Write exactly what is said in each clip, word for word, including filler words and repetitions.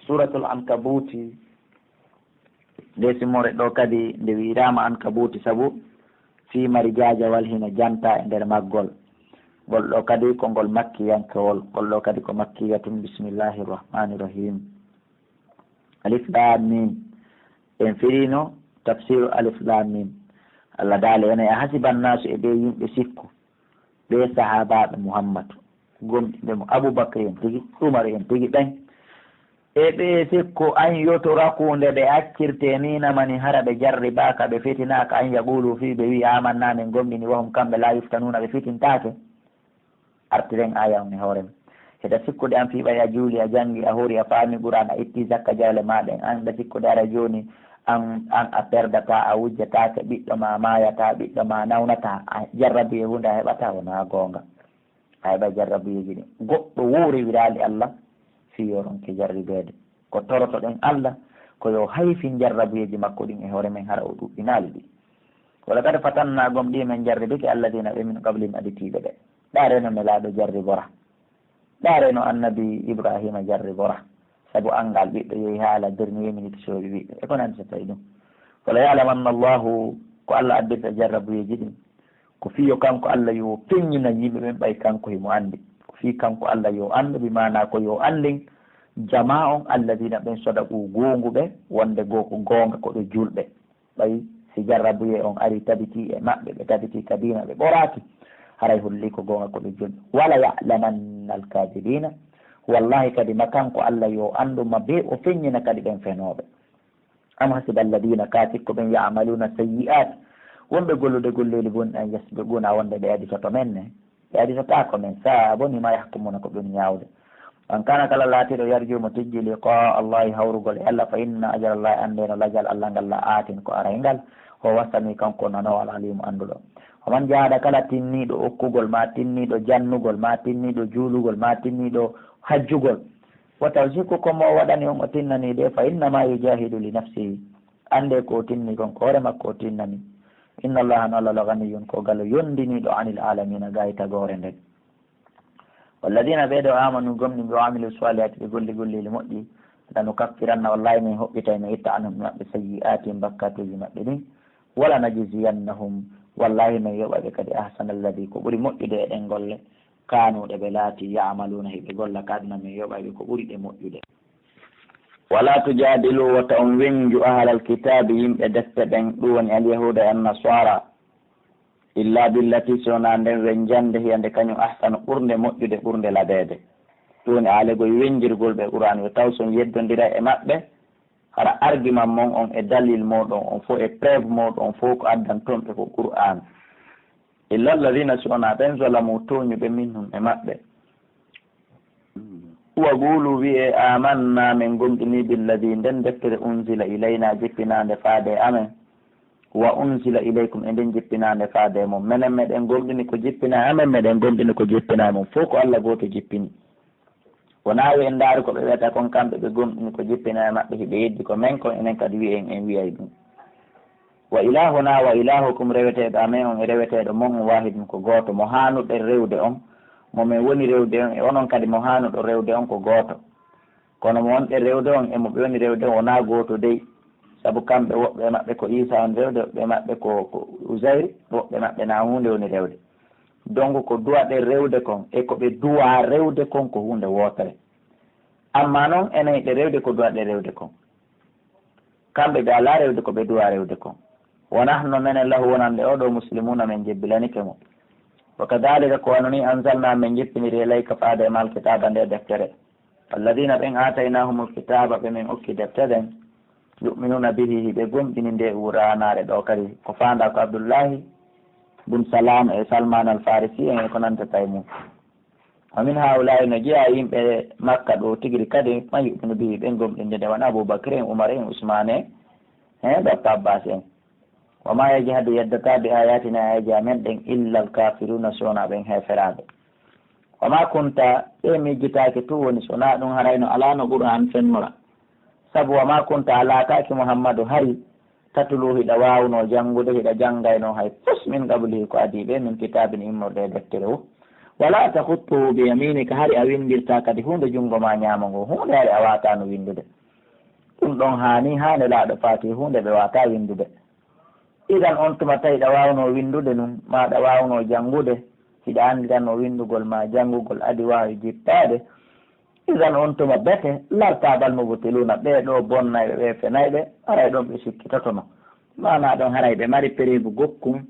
Suratul Ankabuti, nde simore ɗo kadi nde wi'iraama Ankabuti sabu fii mari jaajawal hino janta e nder maggol. Ngol ɗo kadi ko ngol makkiyankewol, ngol ɗo kadi ko makkiyatun. Bismillahir Rahmanir Rahim. Alif Lam Mim. En firino tafsiru Alif Lam Mim. Allah daali ene, "A hasiban nasu, e ɓe yimɓe sikku, ɓe sahaabaaɓe Muhammad, gomɗinɓe mo, Abu Bakr en tigi, Umar en tigi ɓen, e ɓe sikku, an yutraku, nde ɓe accirte ni, namani hara ɓe jarribaaka, ɓe fitinaaka, an yaqulu, fii ɓe wi'i, amanna, men gomɗini, wa hum, kamɓe, la yuftanuuna, ɓe fitintaake." Artiren aya on e hoore mum. Hiɗa sikkude an fii ɓay a juuli, a jangi, a hori, a faami Qur'an, a itti zakka jawle maa ɗen, an hiɗa sikkude hara jooni an, an a perdata, a wujjataake, ɓiɗɗo maa maayata, ɓiɗɗo maa nawnata, a jarrabuye huunde a heɓata, wonaa goonga. A heɓay jarrabuyeeji ɗin. Goɗɗo woo rewiraali Allah fii yo ronke jarribeede. Ko torotoɗen Allah ko yo hayfin jarrabuyeeji makko ɗin e hoore men, hara o ɗuɗɗinaali ɗi. Wa laqad fatanna, gom ɗi men jarribike, alladina ɓe min qablihim, aditiiɓe ɓe. Ɗaareno Nelaaɗo jarribora. Ɗaareno Annabi Ibrahima jarribora. Sabu anngal ɓiɗɗo yehi haala dernier minute soɓi ɓiɗɗo. E ko nanndi so tawi ɗum. Wala ya'lamanna Allahu, ko Allah addirta jarrabuyeeji ɗin. Ko fii yo kanko Allah yo feññina yimɓe ɓen ɓay kanko himo anndi. Ko fii kanko Allah yo anndu, bi maanaa ko yo anndin jamaa on alladina ɓen sadaqu goonguɓe, wonde goo ko goonga ko ɓe julɓe. Ɓay si jarrabuye on ari tabiti e maɓɓe, ɓe tabiti ka diina, ɓe ɓoraaki, haray holli ko goonga ko ɓe julɓe. Wala ya'lamanna alkadibina, wallahi kadi ma kanko Allah yo anndu ma be o feññina kadi ɓen fenooɓe. Am hasiba alladina, ka sikko ɓen, ya'maluna sayyi'at, wonɓe gollude golleeli bonɗi, an yasbiquna, wonde ɓe adisoto men ne. Ɓe aditotaako men, sa'a boni ma yahkumuna, ko ɓe woni ñaawde. Man kana, kala laatiiɗo, yarju, mo tijji, liqa Allahi, hawrugol e Allah, fa inna ajra Allahi, anndee no lajal Allah ngal, la aatin, ko aray ngal, huwa, sami, kanko nanoowo, al alimu, annduɗo. Wa man jahada, kala tinniiɗo okkugol, ma tinniiɗo jannugol, ma tinniiɗo juulugol, ma tinniiɗo hajjugol, wa taw sikku ko mo waɗani on o tinnani de, fa innama yujahidu li nafsihi, anndee ko o tinni kon ko hoore makko o tinnani. Inna Allaha, no Allah, la ganiyun, ko galo yondiniiɗo, anil alamina, gaa e tagoore nden. Walladina, ɓee ɗoo, amanu, gomɗi, wa amilu salihati, ɓe golli golleeli moƴƴi, lanukaffiranna, wallahi min hoɓɓitay, min itta, anhum, maɓɓe, sayyi'atihim, bakkatuuji maɓɓe ɗin, wala najziyannahum, wallahi min yoɓay ɓe kadi ahsana alladi, ko ɓuri moƴƴude e ɗen golle, kanu, ɗe ɓe laati, ya'maluna, hiɓe golla, ka aduna min yoɓay ɓe ko ɓuri ɗe moƴƴude. Wala tujadilu, wota on wenju, ahlal kitaabi, yimɓe defte ɓen, ɗum woni alyahuda e annasara, illa billati, si wonaa nden wenjande, hiya nde kañum, ahsanu, ɓurnde moƴƴude, ɓurnde labeede. Ɗum woni aalegoy wenjirgol ɓe Qur'aan, yo taw si on yeddondiray e maɓɓe, hara argument mon on e dalil mooɗon on fof e preuve mooɗon on fof ko addanton ɓe ko Qur'aan. Illa alladhina, si wonaa ɓen, zalamu, tooñuɓe, minhum, e maɓɓe. Wa qulu, wi'ee, amanna, men gomɗini, billadhi, nden deftere, unzila ilayna, jippinaande faade e amen, wa unzila ilaykum, e nden jippinaande faade e mon. Menen meɗen gomɗini ko jippinaa e amen, meɗen gomɗini ko jippinaa e mon. Fof ko Allah gooto jippini. Wonaa yo en ndaaru ko ɓe wi'ata kon, kamɓe ɓe gomɗini ko jippinaa e maɓɓe, hiɓe yeddi ko men kon, enen kadi wi'en en wi'ay ɗum. Wa ilahuna wa ilahukum, reweteeɗo amen on e reweteeɗo mon on, wahidun, ko gooto. Mo haanuɗen rewde on, mo men woni rewde on, e onon kadi mo haanuɗon rewde on ko gooto. Kono mo wonɗen rewde on e mo ɓe woni rewde on wonaa gooto dey. Sabu kamɓe woɓɓe e maɓɓe ko Iisa on rewde, woɓɓe e maɓɓe ko, ko Uzayri, woɓɓe e maɓɓe na huunde woni rewde. Donc ko duwaɗen rewde kon e ko ɓe duwaa rewde kon ko huunde wootere. Amma non enen hiɗe rewde ko duwaɗen rewde kon. Kamɓe ɓe alaa rewde ko ɓe duwaa rewde kon. Wa nahnu, menen, lahu, wonande oo ɗoo, muslimuuna, men jebbilanike mo. Wa kadhalika, ko wano nii, anzalna, men jippiniri, ilayka, faade e maa, alkitaaba, nde deftere. Alladhina, ɓen, aataynahumul kitaaba, ɓe men okki defte ɗen, yu'minuuna bihi, hiɓe gomɗini nde wuraanaare ɗoo kadi. Ko faandaa ko Abdullahi bun Salaam e Salmaan al Farisi en e ko nantata e mum. Wa min haa'ulaa'i, no jeyaa yimɓe Makka ɗoo tigiri kadi, man yu'minu bihi, ɓen gomɗinde nde, wano Abu Bakr en, Umar en, Usmaan en, e Ibn Abbaas en. Wa maa yajhadu, yeddataa, bi aayaatinaa, aayeeji amen ɗen, illal kaafiruuna, si wonaa ɓen heeferaaɓe. Wa maa kunta, ɓe miijitaake tun woni, si wonaa ɗum haray no alaa no Qur'aan fennora. Sabu wa maa kunta, a laataaki Muhammadu hari, tatlu, hiɗa waawnoo janngude, hiɗa janngaynoo hay fus, min qablihi, ko adii ɓe, min kitaabin, immorde e deftere wo. Wala takhutuhu bi yaminika, hari a winndirtaa kadi huunde junngo maa ñaamo ngo, huunde hari a waataano winndude. Ɗum ɗoon haani, haa nelaaɗo faati huunde ɓe waataa winndude. Idan on tuma tawi ɗa waawnoo winndude nun, maa ɗa waawnoo janngude, hiɗa annditanoo winndugol maa janngugol adi waawi jippaade. Idan on tuma bete, lartaa bal mubtiluuna, ɓee ɗoo bonnayɓe, ɓee fenayɓe, haray ɗon ɓe sikkitoto ma. Maanaa ɗon haray ɓe mari pereebu gokkun,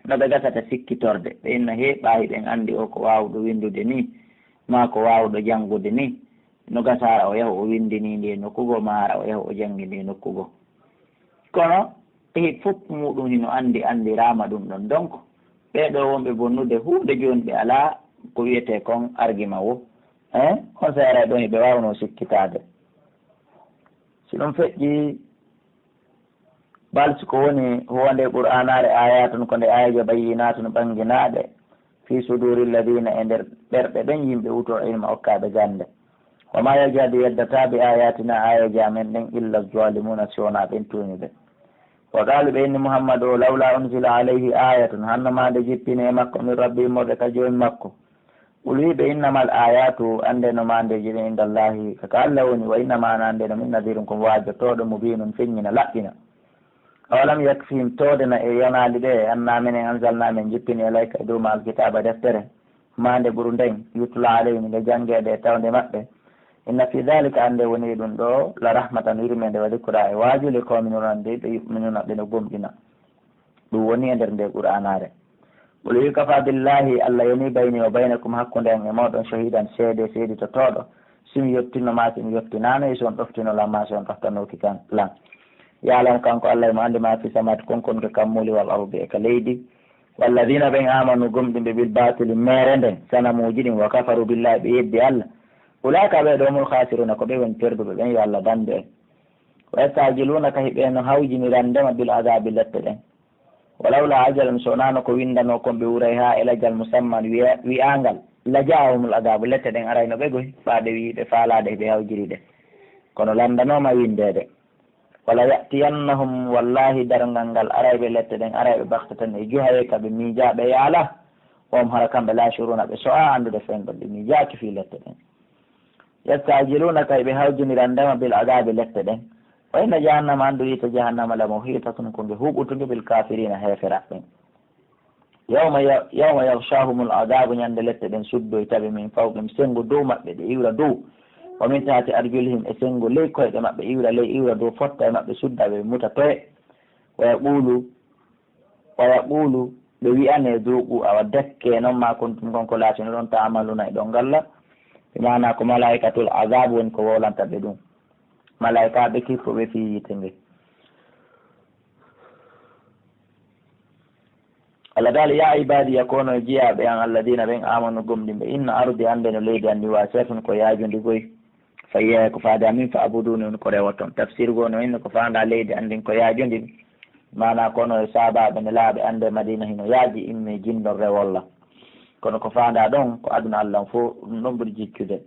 no ɓe gasata sikkitorde. Ɓe inna hee ɓaayi ɓen anndi o ko waawuɗo winndude nii, maa ko waawuɗo janngude nii, no gasa hara o yahu o winndinii ndi e nokku goo, maa hara o yahu o janngi ndi e nokku goo. Kono e fof muuɗum hino anndi, anndiraama ɗum ɗon. Donc, ɓee ɗoo wonɓe bonnude huunde jooni ɓe alaa ko wiyetee kon argument wo. Hein? On seera ɗon hiɓe waawnoo sikkitaade. Si ɗum feƴƴi, bal si ko woni huwa nde Qur'aanaare aayatun ko nde aayeeje bayyinaatun ɓannginaaɗe, fii suduuri alladina e nder ɓerɗe ɓen yimɓe utul ilma okkaaɓe gannde. Wa ma yajhadu yeddataa bi ayatina aayeeje amen ɗen illa zalimuuna si wonaa ɓen tuuñuɓe. Wa qaalu ɓe inni Muhammadu o lawla unzila alayhi ayatun hanno maa nde jippini e makko min rabbi immorde ka joomi makko. Qul wiɓe innamal ayatu annde no maa ndeji ɗen indallahi ka ka Allah woni wa innama ana annde no min nadirun ko waajotooɗo mubinun feññina laɓɓina. Awalam yakfihim toodena e yonaali ɗe anna minen anzalna men jippini alayka e dow ma alkitaba deftere. Maande ɓuru nden, yutla alayhim nde janngeede e tawnde maɓɓe. Inna fi dhalika, annde woni ɗum ɗo, la rahmatan, yurmeende, wa dhikra, e waajule, qawmin, wonande ɓe yu'minuna, ɓe no gomɗina. Ɗum woni e nder nde Qur'aanaare. Qul wi kafa billahi, Allah yoni bayni wa baynakum, hakkunde an e mooɗon, shahidan, seede, seeditotooɗo, si mi yottinno ma, si mi yottinaano, e si on ɗoftino lan ma, si on ɗoftanooki kan lan. Ya'lamu, kanko Allah, mo anndi ma fi samaati, kon kon ka kammuuli, wal ardi, e ka leydi. Walladina ɓen amanu gomɗinɓe bil batili mere nden sanamuuji ɗin wa kafaru billahi ɓe yeddi Allah. Ulaika ɓe ɗo mul khasiruna ko ɓe woni perduɓe ɓen yo Allah dandu en. Wa yastajiluna ka hiɓe no hawjinirandema bil adabi lette ɗen. Walawla ajalun so wonano ko windano kon ɓe wuray ha e lajal musamman wi'angal la ja'ahumul adabu lette ɗen arayno ɓe goy ɓaade wi'i ɓe faalaade hiɓe hawjiri ɗe. Kono landanoma windeede. Wala ya'tiyannahum, wallahi darngal ngal arayɓe lette ɗen, arayɓe baktatan e juhaye ka ɓe miijaaɓe e Allah, wa hum hara kamɓe la yash'uruna ɓe so'a anndude fen ɗon ɓe miijaaki fii lette ɗen. Yastajiluna kay ɓe hawjinirandema bil adabi lette ɗen. Wa inna jahannama anndu yiite jahannama la muhitatun ko nge huɓutunge bil kafirina heeferaɓe ɓen. Yawma ya-, yawma yaghshahumul adhabu, ñande lette ɗen suddoyta ɓe, min fawqihim, senngo dow maɓɓe, ɗe iwra dow, wa min tahti arjulihim, e senngo ley koyɗe maɓɓe, iwra ley, iwra dow, fotta e maɓɓe, sudda ɓe, ɓe muta toye. Wa yaqulu, wa yaqulu, ɓe wi'ane, dhuqu, awa dekke, non ma kuntum, kon ko laatino ɗon, ta'maluna, e ɗon ngalla. Bi maana ko malaikatul adhab woni ko wowlanta ɓe ɗum. Malaikaaɓe kippuɓe fii yiite nge. Allah taala, ya ibadiya, kono e jiyaaɓe an, alladina ɓen amanu gomɗinɓe, inna ardi, annde no leydi an ndi, wasi'atun ko yaajundi goy, fa iyyaya ko faade amin, fa abuduni, on ko rewoton. Tafsir goo no inni ko faanda leydi an ndin ko yaajundi, maana kono e saabaaɓe nelaaɓe annde Madina hino yaaji imme jindon rewolla. Kono ko faanda ɗon ko aduna Allah on fof, ɗum ɗon ɓuri jiccude.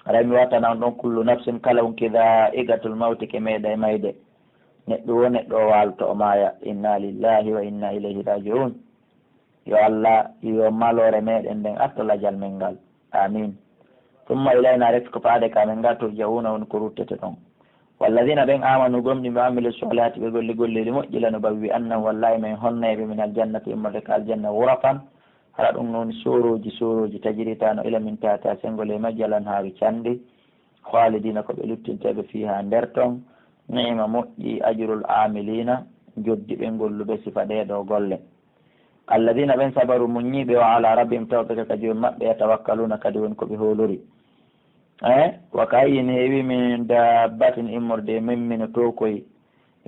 Haray mi wattana on ɗon, kullu nafsin, kala unki, dha'iqatul mawti, ke meeɗay mayde. Neɗɗo wo neɗɗo o waalto o maaya. Inna lillahi wa inna ilayhi raji'un. Yo Allah, yo maloore meɗen nden arta lajal men ngal. Amin. Thumma ilayna, ref ko faade ka men ngal, turja'una, woni ko ruttete ɗon. Walladhina, ɓen, amanu, gomɗinɓe, wa amilu salihati, ɓe golli golleeli moƴƴi, lanubawwi'annahum, wallahi men honnayɓe, min aljannati, immorde ka aljanna, ghurafan, hara ɗum woni soorooji, soorooji, tajri tano ila min tahtiha, senngo ley majji al anhaaru canɗi, khalidina, ko ɓe luttinteeɓe, fiha, nder ton. Ni'ima, moƴƴi, ajrul amilina, joddi ɓe golluɓe sifa ɗee ɗoo golle. Alladina, ɓen, sabaru, muññiiɓe, wa ala rabbihim, tawɓe ka, ka Joomi maɓɓe, yatawakkaluna, kadi woni ko ɓe hoolori. Eh, wa ka'ayyin, heewi min dabbatin, immorde e memmino tookoy,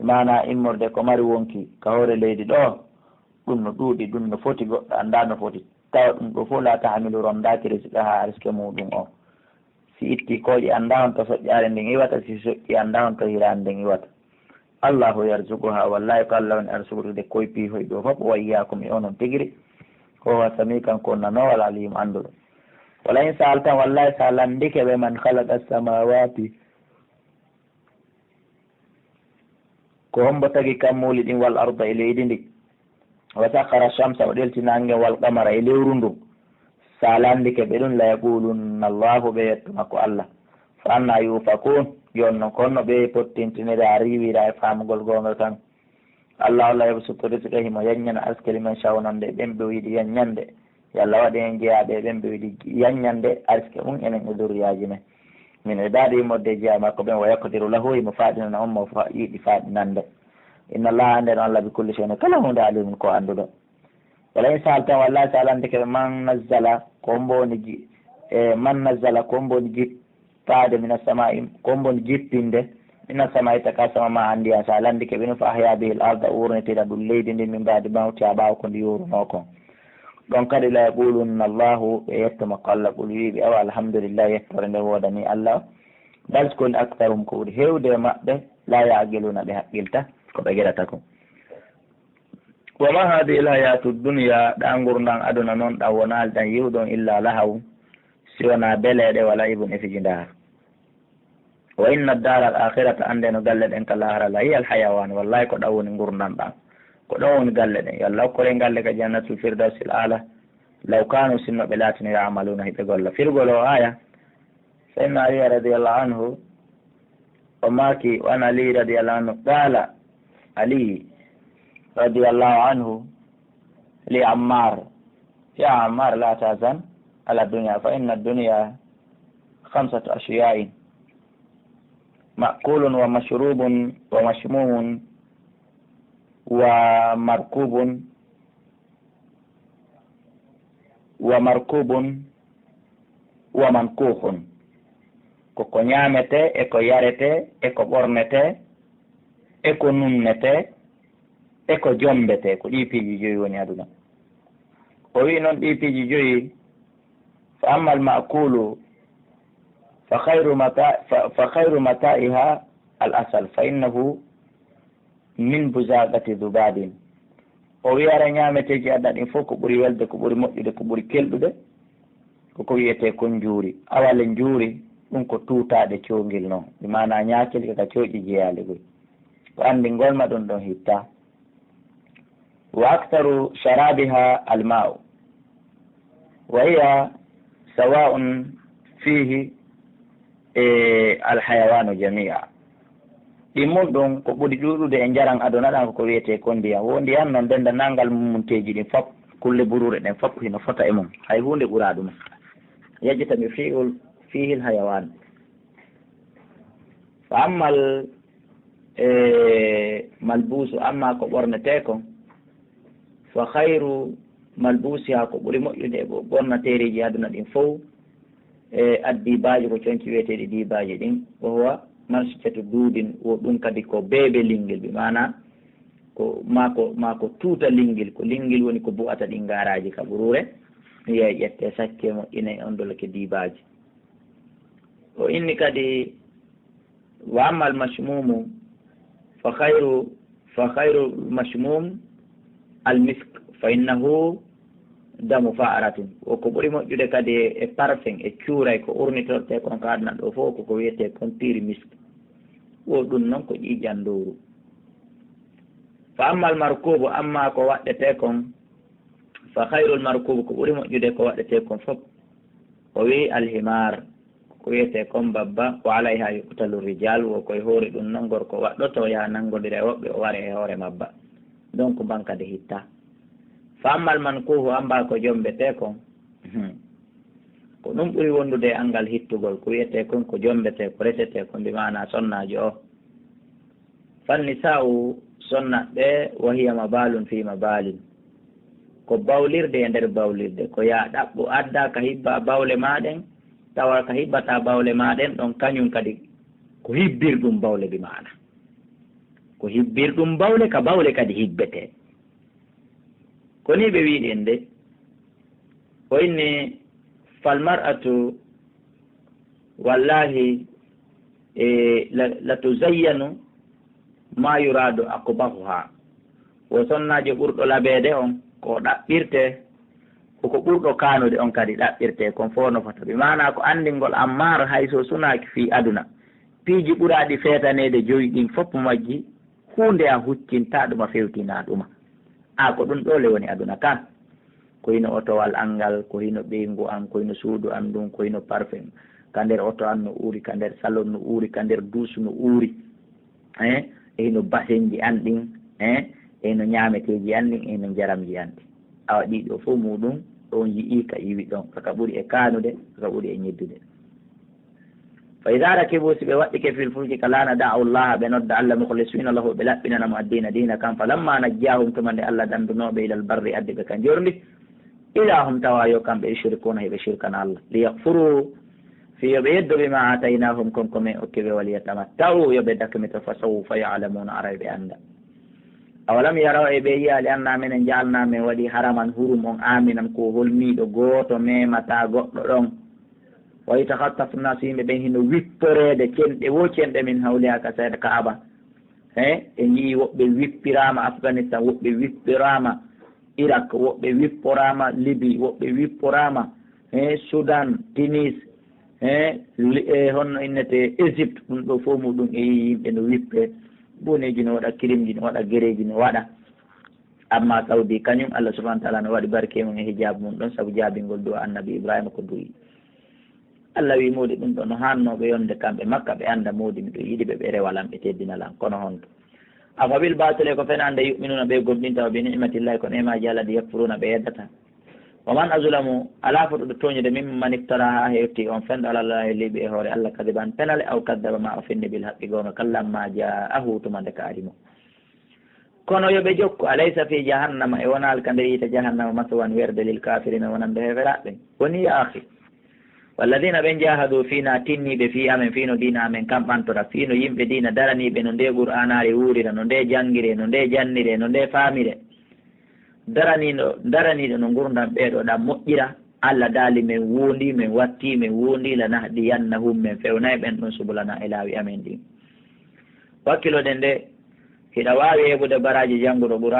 maana immorde ko mari wonki ka hoore leydi ɗoo, ɗum no ɗuuɗi, ɗum no foti, goɗɗo anndaa no foti. Tawa ɗum ɗoo fof, la tahmilu, rondaaki, rizqaha, arsike muuɗum o. Si itti kooƴe, anndaa honto soƴƴaare nden iwata, si soƴƴi, anndaa honto hiraande nden iwata. Allahu yarzuquha, wallahi ko Allah woni arsukude koy piihoy ɗoo fof, wa iyyakum, e onon tigiri. Ko huwa sami, kanko on nanoowo, al alim, annduɗo. Wala in sa'altahum, wallahi sa lanndike ɓe, man khalaqa samawati, ko hombo tagi kammuuli ɗin, wal arda, e leydi ndi, wa sakhara shamsa, o ɗelti naange, wal qamara, e lewru ndun, So a lanndike ɓe ɗum, la yaqulunna Allahu, ɓe yettuma ko Allah. Fa anna yufakun? Jooni noon, ko honno ɓe pottintinira, riiwira e faamugol goonga kan? Allah, Allah yabsutu rizqa, himo yanñana arsike, liman yasha'u, wonande ɓen ɓe o yiɗi yanñande. Yo Allah waɗu en jeyaaɓe e ɓen ɓe o yiɗi yanñande arsike mum enen e durriyaaji men. Min ibadihi, wonande e jeyaaɓe makko ɓen, wa yaqdiru lahu, himo faaɗinana on mo fa-, yiɗi faaɗinande. Inna Allaha, anndee no Allah, bi kulli shay'in, kala huunde, alimun, ko annduɗo. Wala in sa'altahum, wallahi, so a lanndike ɓe, man nazzala, ko hombo woni ji-, e man nazzala, ko hombo woni jippaade, mina samaa'i, ko hombo woni jippinde, mina samaa'i, taka sama, ma'an, ndiyan, so a lanndike ɓe ɗum, fa ahya bihil arda, wuurnitira ɗum leydi ndin, min ba'di mawtiha, ɓaawo ko ndi yoorunoo kon. Ɗon kadi, la yaqulunna Allahu, ɓe yettuma ko Allah. Qul, wi'i ɓe, awa alhamdulillah, yettoore nde woodanii Allah. Bal, ko woni, aktharuhum, ko ɓuri heewde e maɓɓe, la ya'qiluna, ɓe haqqilta ko ɓe geɗata kon. Wa ma hadhihi al-hayatu ad-dunya, ɗaa ngurndan aduna non ɗan wonaali ɗan yiwuɗon, illa lahawun, si wonaa beleeɗe, wa la'ibun, e fijindaaru. Wa inna ad-dara al-akhirata, anndee no galle ɗen ka laahara, la hiya al-hayawan, wallahi ko ɗan woni ngurndan ɗan. Ko ɗon woni galle ɗen. Yo Allah okkor en galle ka jannatul firdawsil aala. Law kanu, sinno ɓe laatino, ya'maluna, hiɓe golla. Firgol oo aaya, Sayyidina Ali radiyallahu anhu, o maaki, wa an Ali radiyallahu anhu, qala Ali radiyallahu anhu li Ammar, ya Ammar, la tahzan ala dunya, fa inna dunya khamsatu ashya'in, ma'kulun wa mashrubun wa mashmumun wa markubun wa markubun wa mankuhun. Ko ko ñaametee, e ko yaretee, e ko ɓornetee, e ko nunnetee, e ko jommbetee. Ko ɗii piiji joyi woni aduna. O wi'i non ɗii piiji joyi, fa amma al-ma'kulu, fa khayru mata-, fa, fa khayru mata'iha al-asal, fa innahu min buzaqati dhubabin. O wi'i, hara ñaameteeji aduna ɗin fof, ko ɓuri welde, ko ɓuri moƴƴude, ko ɓuri kelɗude, ko ko wiyetee kon njuuri. Awale njuuri, ɗum ko tuutaaɗe coongil non. Bi maanaa ñaakil ka cooƴi jeyaali koy. Ko anndingol ma ɗum ɗon hittaa. Wa aktharu sharabiha al-ma'u. Wa hiya sawa'un fihi, e, al-hayawanu jami'a. Ɗin mun ɗum ko ɓuri ɗuuɗude e njaran aduna ɗan ko ko wiyetee kon ndiyan. Wo ndiyan non denndanangal mummunteeji ɗin fop, kulle buruure ɗen fop hino fota e mum. Hay huunde ɓuraa ɗum. Yajtami fihi, fihi al-hayawan. Fa ammal, e, malbusu, amma ko ɓornetee kon, fa khayru malbusiha, ko ɓuri moƴƴude e ɓo-, ɓornateereeji aduna ɗin fow, e, ad-dibaju, ko conci wiyeteeɗi dibaaji ɗin, wa huwa mansijatu duudin, wo ɗum kadi ko beebe lingel, bi maana ko, maa ko, maa ko tuuta lingel, ko lingel woni ko bu'ata ɗin gaaraaji ka ɓuruure, yeey ƴettee sakkee moƴƴinee on dolake dibaaji. O inni kadi, wa amma al-mashmumu, fa khayru, fa khayru al-mashmum al-misk, fa innahu damu fa'ratin. O ko ɓuri moƴƴude kadi e parfum, e cuuray ko urnitortee kon ka aduna ɗoo fof, ko ko wiyetee kon tiiri misk. Wo ɗum non ko ƴiiƴan ndowru. Fa amma al-markubu, amma ko waɗetee kon, fa khayrul markubu, ko ɓuri moƴƴude ko waɗetee kon fof, o wi'i, al-himar, ko wiyetee kon babba, wa alayha yuqtalu rijal, wo koye hoore ɗum non gorko waɗɗotoo, yaha nanngodira e woɓɓe, o wara e hoore mabba. Donc, mban kadi hitta. Fa ammal mankuhu, amma ko jommbetee kon, hmm, ko ɗum ɓuri wondude e anngal hittugol, ko wiyetee kon ko jommbetee, ko resetee kon, bi maana sonnaajo o. Fannisaa'u, sonnat ɗe, wa hiya mabaalun fi mabaalin. Ko bawlirde e nder bawlirde. Ko yaa ɗaɓɓu adda ka hibba bawle maa ɗen, tawa ka hibbata bawle maa ɗen ɗon, kañum kadi ko hibbirɗum bawle bi maana. Ko hibbirɗum bawle, ka bawle kadi hibbetee. Ko nii ɓe wi'i ɗen de. O inni, fal mar'atu, wallahi, e, la, la tuzayyanu ma yuradu aqbahuha. Wo sonnaajo ɓurɗo labeede on, ko ɗaɓɓirtee, ko ko ɓurɗo kaanude on kadi ɗaɓɓirtee, kon fof no fota. Bi maanaa ko anndingol Ammaar hay so sunaaki fii aduna. Piiji ɓuraaɗi feetaneede joyi ɗin fof majji, huunde a huccintaa ɗuma, fewtinaa ɗuma. A ko ɗum ɗoo le woni aduna kan. Ko hino otowal an ngal, ko hino ɓeyngu an, ko hino suudu an ndun, ko hino parfum. Ka nder oto an no uuri, ka nder salon no uuri, ka nder duusu no uuri. Eh, e hino basenji an ɗin, eh, e hino ñaameteeji an ɗin, e hino njaramji an ɗin. Awa ɗii ɗoo fof muuɗum, on yi'ii ka iwi ɗon, ka ka ɓuri e kaanude, ka ka ɓuri e ñeddude. Fa idaa rakibuu, si ɓe waɗɗike fil fulki ka laana, da'awu Llaaha, ɓe nodda Alla, mukhlisina lahu, ɓe laɓɓinana mo addiina, diina kan. Falammaa najjaahum, tuma nde Alla dandunoo ɓe, ilal barri, addi ɓe ka njorndi, idaa hum, tawa yo kamɓe, yushrikuuna, hiɓe shirkana Alla. Liyakfuruu, fii yo ɓe yeddo, bimaa aataynaahum, kon ko men okki ɓe, waliyatamatta'uu, yo ɓe dakmito, fa sawfa ya'lamuuna, aray ɓe annda. Awalam yaraw, e ɓe yi'aali, annaa menen ja'alnaa, men waɗi haraman, hurum on aaminan, ko holniiɗo, gooto memataa goɗɗo ɗon. Wa yutakhatafu nnaasu, yimɓe ɓen hino wipporeede, cenɗe wo cenɗe, min hawlihaa, ka seeɗa Kaaba. He, en yi'i woɓɓe wippiraama Afghanistan, woɓɓe wippiraama Irak, woɓɓe wipporaama Libi, woɓɓe wipporaama, he, Sudan, Tunis, he, li-, e honno innete, Égypte, ɗum ɗo fof muɗum e yi'i yimɓe no wippe, boneeji no waɗa, kirimji no waɗa, gereeji no waɗa. Amma Saudi kañum, Allah subhanahu wa ta'ala no waɗi barke mum e hijab mum ɗon, sabu jaabingol du'a Annabi Ibrahima ko du'i. Allah wi moodi ɗum ɗo no haannoo ɓe yonde kamɓe Makka, ɓe annda moodi miɗo yiɗi ɓe, ɓe rewa lan, ɓe teddina lan. Kono honto? Afa bil baatili, ko fenaande, yu'minuuna, ɓe gomɗinta, wa bi ni'matillahi, ko neemaaji Allah ɗi, yakfuruuna, ɓe yeddata. Wa man azlamu, alaa fotuɗo tooñude, mimman iftara, haa hewti on fenɗo, ala Llaahi, liɓi e hoore Allah, kadiban, penale, aw kaddaba, ma o fenni, bil haqqi, goonga kan, lamma jaa'ahu, tuma nde ka ari mo. Kono yo ɓe jokku, alaysa fi jahannama, e wonaali ka nder yiite jahannama, maswan, werde, lil kaafiriina, wonande heeferaaɓe ɓen. Woni, yaa akhi, walladiina, ɓen, jaahaduu fiinaa, tinniiɓe fii amen, fii no diina amen kan ɓantora, fii no yimɓe diina daraniiɓe, no ndee Qur'aanaare wuurira, no ndee janngiree, no ndee janniree, no ndee faamiree. Daraniiɗo, daraniiɗo no ngurndan ɓee ɗoo ɗan moƴƴira, Allah daali men woondii, men wattii, men woondii, lanahdiyannahum, men fewnay ɓen ɗon, subulanaa, e laawi amen ɗin. Wakkiloɗen de, hiɗa waawi heɓude baraaji jannguɗo Qur'aana